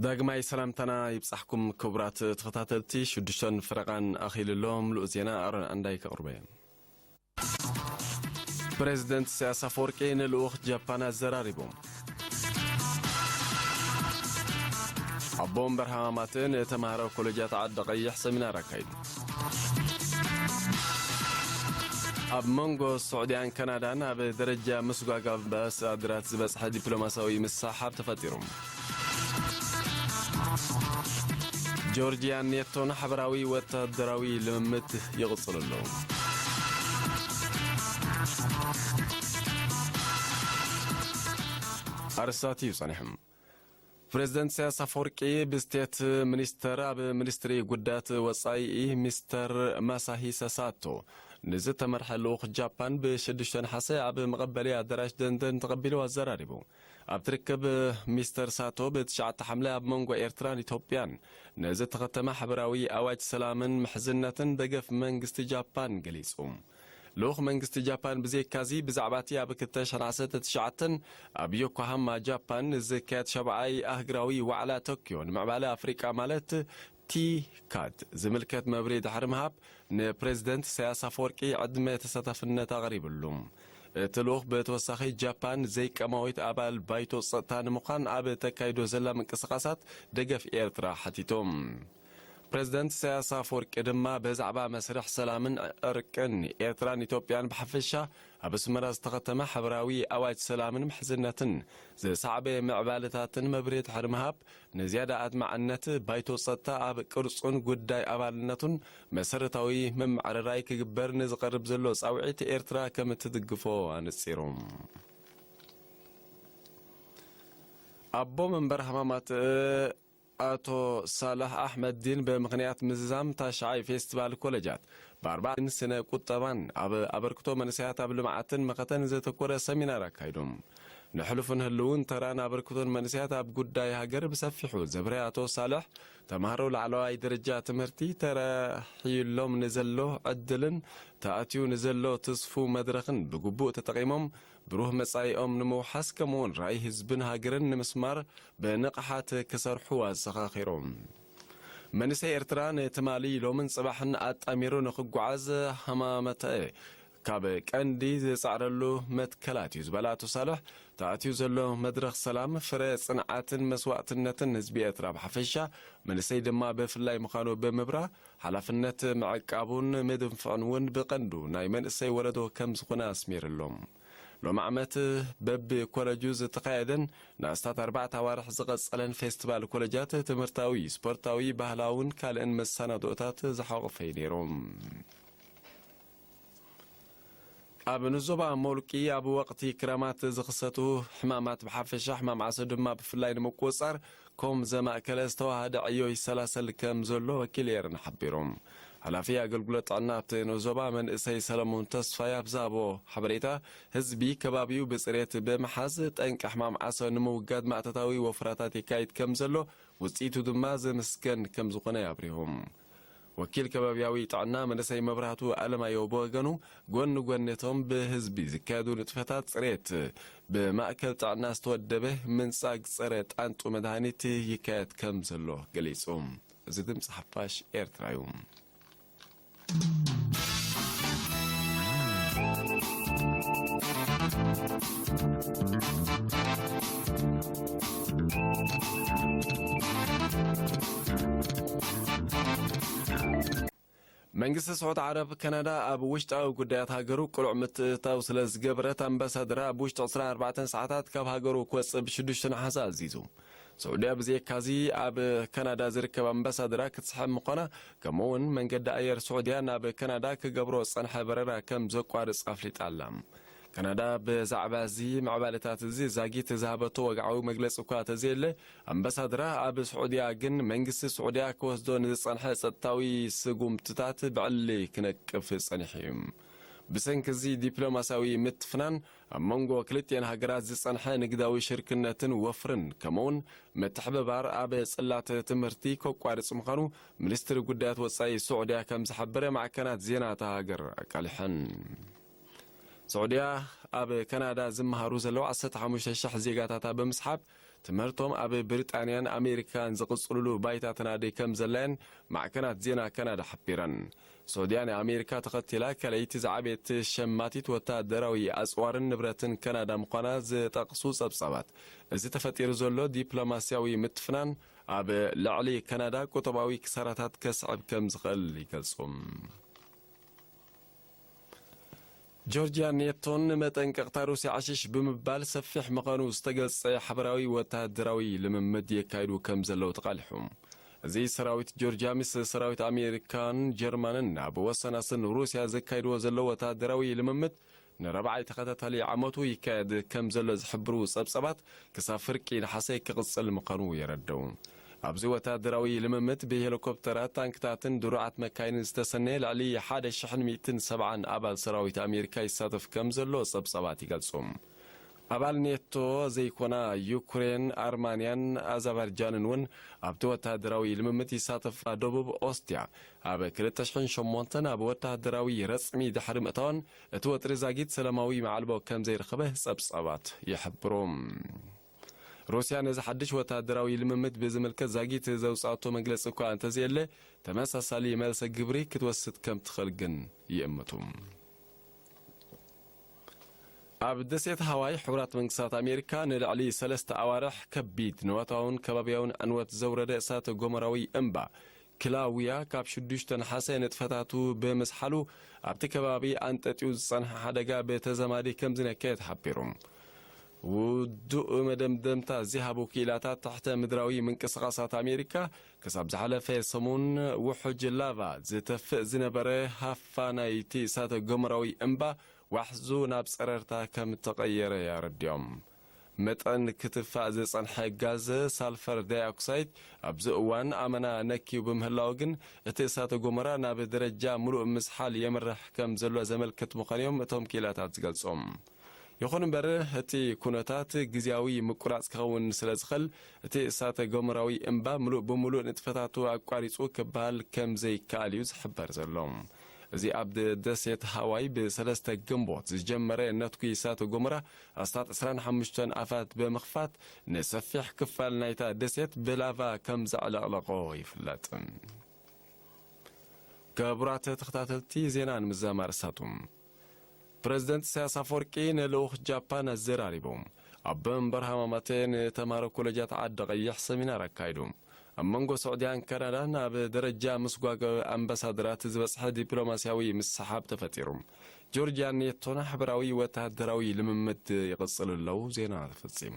ዳግማይ ሰላምታና ይብጻሕኩም ክቡራት ተኸታተልቲ። ሽዱሽተን ፈረቓን ኣኺሉ ኣሎ። ምሉእ ዜና ኣሮን ኣንዳይ ከቕርቦ እየ። ፕሬዝደንት ኢሳያስ ኣፈወርቂ ንልኡኽ ጃፓን ኣዘራሪቡ። ኣቦ እምበር ሃማማት ንተማሃሮ ኮሌጃት ዓዲ ቀይሕ ሰሚናር ኣካይዱ። ኣብ መንጎ ስዑድያን ካናዳን ኣብ ደረጃ ምስጓግ ኣምባሳድራት ዝበጽሐ ዲፕሎማሲያዊ ምስሕሓብ ተፈጢሩ። ጆርጅያን ኔቶን ሓበራዊ ወታደራዊ ልምምድ ይቕጽሉ ኣለዉ። ኣርእስታት እዩ ጸኒሑ። ፕሬዝደንት ኢሳያስ ኣፈወርቂ ብስቴት ሚኒስተር ኣብ ሚኒስትሪ ጉዳያት ወጻኢ ሚስተር ማሳሂሰ ሳቶ ንዝተመርሐ ልኡኽ ጃፓን ብሽዱሽተ ነሓሰ ኣብ መቐበሊ ኣዳራሽ ደንደን ተቐቢሉ ኣዘራሪቡ። ኣብቲ ርክብ ሚስተር ሳቶ ብትሽዓተ ሓምለ ኣብ መንጎ ኤርትራን ኢትዮጵያን ንዝተኸተመ ሓበራዊ ኣዋጅ ሰላምን ምሕዝነትን ደገፍ መንግስቲ ጃፓን ገሊጹ። ልኡኽ መንግስቲ ጃፓን ብዘይካዚ ብዛዕባ እቲ ኣብ ክልተ ሽሕን ዓሰርተ ትሽዓተን ኣብ ዮኮሃማ ጃፓን ዝካየድ ሻብዓይ ኣህጉራዊ ዋዕላ ቶክዮ ንምዕባለ ኣፍሪቃ ማለት ቲካድ ዝምልከት መብርሂ ድሕሪ ምሃብ ንፕሬዝደንት ኢሳያስ ኣፈወርቂ ዕድመ ተሳታፍነት ኣቕሪብሉ። እቲ ልኡኽ ብተወሳኺ ጃፓን ዘይቀማዊት ኣባል ባይቶ ጸጥታ ንምዃን ኣብ ተካይዶ ዘላ ምንቅስቓሳት ደገፍ ኤርትራ ሓቲቶም። ፕሬዝደንት ኢሳያስ ኣፈወርቂ ድማ ብዛዕባ መስርሕ ሰላምን ዕርቅን ኤርትራን ኢትዮጵያን ብሓፈሻ ኣብ ኣስመራ ዝተኸተመ ሓበራዊ ኣዋጅ ሰላምን ምሕዝነትን ዝሰዓበ ምዕባለታትን መብርሂ ድሕሪ ምሃብ ንዝያዳ ኣድማዕነት ባይቶ ጸጥታ ኣብ ቅርጹን ጉዳይ ኣባልነቱን መሰረታዊ ምምዕርራይ ክግበር ንዝቐርብ ዘሎ ጻውዒት ኤርትራ ከም እትድግፎ ኣነጺሩ። ኣቦ መንበር ሃማማት ኣቶ ሳላሕ ኣሕመድ ዲን ብምኽንያት ምዝዛም ታሽዓይ ፌስቲቫል ኮለጃት ብኣርባዕን ስነ ቁጠባን ኣብ ኣበርክቶ መንእሰያት ኣብ ልምዓትን መኸተን ዘተኮረ ሰሚናር ኣካይዶም። ንሕሉፍን ህልውን ተራን ኣበርክቶን መንእሰያት ኣብ ጉዳይ ሃገር ብሰፊሑ ዘብርሀ ኣቶ ሳልሕ፣ ተምሃሮ ላዕለዋይ ደረጃ ትምህርቲ ተራሕዩሎም ንዘሎ ዕድልን ተኣትዩ ንዘሎ ትስፉ መድረኽን ብግቡእ ተጠቒሞም ብሩህ መጻኢኦም ንምውሓስ፣ ከምኡውን ራእይ ህዝብን ሃገርን ንምስማር ብንቕሓት ክሰርሑ ኣዘኻኺሮም። መንእሰይ ኤርትራ ንትማሊ ሎምን ጽባሕን ኣጣሚሩ ንኽጓዓዝ ሃማመተ ካብ ቀንዲ ዝጻዕረሉ መትከላት እዩ ዝበለ ኣቶ ሳልሕ፣ ተኣትዩ ዘሎ መድረኽ ሰላም ፍረ ጽንዓትን መስዋእትነትን ህዝቢ ኤርትራ ብሓፈሻ፣ መንእሰይ ድማ ብፍላይ ምዃኑ ብምብራ፣ ሓላፍነት ምዕቃቡን ምድንፍዑን እውን ብቐንዱ ናይ መንእሰይ ወለዶ ከም ዝኾነ ኣስሚርሎም። ሎሚ ዓመት በቢ ኮለጁ ዝተኻየደን ንኣስታት ኣርባዕተ ኣዋርሕ ዝቐጸለን ፌስቲቫል ኮለጃት ትምህርታዊ፣ ስፖርታዊ፣ ባህላውን ካልእን መሰናድኦታት ዝሓቖፈ እዩ ነይሩ። ኣብ ንዞባ ሞልቂ ኣብ ወቕቲ ክረማት ዝኽሰቱ ሕማማት ብሓፈሻ፣ ሕማም ዓሶ ድማ ብፍላይ ንምቁጽጻር ኮም ዘማእከለ ዝተዋሃደ ዕዮ ይሰላሰል ከም ዘሎ ወኪል ኤረና ሓቢሩ። ሓላፊ ኣገልግሎት ጥዕና ኣብቲ ንዞባ መንእሰይ ሰለሞን ተስፋይ ኣብ ዝሃቦ ሓበሬታ፣ ህዝቢ ከባቢኡ ብጽሬት ብምሓዝ ጠንቂ ሕማም ዓሶ ንምውጋድ ማእቶታዊ ወፍራታት የካይድ ከም ዘሎ፣ ውጽኢቱ ድማ ዝምስገን ከም ዝኾነ ኣብሪሁ። ወኪል ከባቢያዊ ጥዕና መንእሰይ መብራህቱ ኣለማየሁ ብወገኑ፣ ጎኒ ጎኒ እቶም ብህዝቢ ዝካየዱ ንጥፈታት ጽሬት፣ ብማእከል ጥዕና ዝተወደበ ምንጻግ ጸረ ጣንጡ መድሃኒት ይካየድ ከም ዘሎ ገሊጹ። እዚ ድምጺ ሓፋሽ ኤርትራ እዩ። መንግስቲ ስዑድ ዓረብ፣ ካናዳ ኣብ ውሽጣዊ ጉዳያት ሃገሩ ቅሉዕ ምትእትታው ስለ ዝገበረት፣ ኣምባሳደራ ኣብ ውሽጢ ዕስራን ኣርባዕተን ሰዓታት ካብ ሃገሩ ክወጽእ ብሽዱሽተ ነሓሰ ኣዚዙ። ስዑድያ ብዘየካዚ ኣብ ካናዳ ዝርከብ ኣምባሳደራ ክትስሕብ ምዃና፣ ከምኡ'ውን መንገዲ ኣየር ስዑድያ ናብ ካናዳ ክገብሮ ዝጸንሐ በረራ ከም ዘቋርጽ ኣፍሊጣ ኣላ። ካናዳ ብዛዕባ እዚ ምዕባለታት እዚ ዛጊት ዝሃበቶ ወግዓዊ መግለጺ እኳ ተዘየለ፣ ኣምባሳደራ ኣብ ስዑድያ ግን መንግስቲ ስዑድያ ክወስዶ ንዝጸንሐ ጸጥታዊ ስጉምትታት ብዕሊ ክነቅፍ ጸኒሑ እዩ። ብሰንኪ እዚ ዲፕሎማስያዊ ምትፍናን ኣብ መንጎ ክልቲኤን ሃገራት ዝጸንሐ ንግዳዊ ሽርክነትን ወፍርን ከምኡውን ምትሕብባር ኣብ ጽላት ትምህርቲ ከቋርጽ ምዃኑ ሚኒስትሪ ጉዳያት ወጻኢ ስዑድያ ከም ዝሓበረ ማዕከናት ዜና እታ ሃገር ኣቃሊሐን። ስዑድያ ኣብ ካናዳ ዝመሃሩ ዘለዉ ዓሰርተ ሓሙሽተ ሽሕ ዜጋታታ ብምስሓብ ትምህርቶም ኣብ ብሪጣንያን ኣሜሪካን ዝቕጽሉሉ ባይታ ተናዲ ከም ዘላየን ማዕከናት ዜና ካናዳ ሓቢረን። ስዑድያ ንኣሜሪካ ተኸቲላ ካልኣይቲ ዝዓበየት ሸማቲት ወታደራዊ ኣጽዋርን ንብረትን ካናዳ ምዃና ዝጠቕሱ ጸብጻባት፣ እዚ ተፈጢሩ ዘሎ ዲፕሎማስያዊ ምትፍናን ኣብ ልዕሊ ካናዳ ቁጠባዊ ክሳራታት ከስዕብ ከም ዝኽእል ይገልጹ። ጆርጅያ ኔቶን መጠንቀቕታ ሩስያ ዕሽሽ ብምባል ሰፊሕ ምዃኑ ዝተገልጸ ሓበራዊ ወተሃደራዊ ልምምድ የካይዱ ከም ዘለዉ ተቓሊሑ። እዚ ሰራዊት ጆርጅያ ምስ ሰራዊት ኣሜሪካን ጀርመንን ኣብ ወሰናስን ሩስያ ዘካይድዎ ዘለዉ ወተሃደራዊ ልምምድ ንረብዓይ ተኸታታሊ ዓመቱ ይካየድ ከም ዘሎ ዝሕብሩ ጸብጻባት፣ ክሳብ ፍርቂ ነሓሰ ክቕጽል ምዃኑ የረድኡ። ኣብዚ ወተሃደራዊ ልምምድ ብሄሊኮፕተራት፣ ታንክታትን ድሩዓት መካይንን ዝተሰነየ ልዕሊ ሓደ ሽሕን ሚእትን ሰብዓን ኣባል ሰራዊት ኣሜሪካ ይሳተፍ ከም ዘሎ ጸብጻባት ይገልጹ። ኣባል ኔቶ ዘይኮና ዩክሬን፣ ኣርማንያን ኣዘርባይጃንን እውን ኣብቲ ወተሃደራዊ ልምምድ ይሳተፋ። ደቡብ ኦስትያ ኣብ ክልተ ሽሕን ሸሞንተን ኣብ ወተሃደራዊ ረጽሚ ድሕሪ ምእታወን፣ እቲ ወጥሪ ዛጊት ሰላማዊ መዓልቦ ከም ዘይረኸበ ጸብጻባት ይሕብሩ። ሩስያ ነዚ ሓድሽ ወተሃደራዊ ልምምድ ብዝምልከት ዛጊት ዘውጻእቶ መግለጺ እኳ እንተዘየለ፣ ተመሳሳሊ መልሰ ግብሪ ክትወስድ ከም ትኽእል ግን ይእምቱ። ኣብ ደሴት ሃዋይ፣ ሕቡራት መንግስታት ኣሜሪካ ንልዕሊ ሰለስተ ኣዋርሕ ከቢድ ንዋታውን ከባቢያውን ዕንወት ዘውረደ እሳተ ጎመራዊ እምባ ክላውያ ካብ ሽዱሽተ ነሓሰ ንጥፈታቱ ብምስሓሉ፣ ኣብቲ ከባቢ ኣንጠጥዩ ዝጸንሐ ሓደጋ ብተዛማዲ ከም ዝነከየ ተሓቢሩ። ውዱእ መደምደምታ ዝሃቡ ክኢላታት ትሕተ ምድራዊ ምንቅስቓሳት ኣሜሪካ፣ ክሳብ ዝሓለፈ ሰሙን ውሑጅ ላቫ ዝተፍእ ዝነበረ ሃፋ ናይቲ እሳተ ጎመራዊ እምባ ዋሕዙ ናብ ጸረርታ ከም እተቐየረ ኣረዲኦም። መጠን ክትፋእ ዝጸንሐ ጋዝ ሳልፈር ዳይኦክሳይድ ኣብዚ እዋን ኣመና ነክዩ ብምህላው ግን፣ እቲ እሳተ ጎመራ ናብ ደረጃ ምሉእ ምስሓል የምርሕ ከም ዘሎ ዘመልክት ምዃኑ እዮም እቶም ክኢላታት ዝገልጾም። ይኹን እምበር፣ እቲ ኩነታት ግዝያዊ ምቁራጽ ክኸውን ስለ ዝኽእል፣ እቲ እሳተ ጎመራዊ እምባ ምሉእ ብምሉእ ንጥፈታቱ ኣቋሪጹ ክበሃል ከም ዘይከኣል እዩ ዝሕበር ዘሎ። እዚ ኣብ ደ-፣ ደሴት ሃዋይ ብሰለስተ ግንቦት ዝጀመረ ነትጒ እሳተ ጎመራ ኣስታት ዕስራን ሓሙሽተን ኣፋት ብምኽፋት፣ ንሰፊሕ ክፋል ናይታ ደሴት ብላቫ ከም ዘዕለቕለቖ ይፍለጥ። ክቡራት ተኸታተልቲ ዜና ንምዝዛም ኣርእስታቱ። ፕረዚደንት ኢሳያስ ኣፈወርቂ ንልኡኽ ጃፓን ኣዘራሪቡ። ኣብ መንበር ሃማማተ ንተምሃሮ ኮሌጃት ዓዲ ቀይሕ ሰሚናር ኣካይዱ። ኣብ መንጎ ስዑድያን ካናዳን ኣብ ደረጃ ምስጓግ ኣምባሳደራት ዝበጽሐ ዲፕሎማስያዊ ምስሓብ ተፈጢሩ። ጆርጅያን ኔቶን ሓበራዊ ወተሃደራዊ ልምምድ ይቕጽሉ ኣለዉ። ዜና ተፈጺሙ።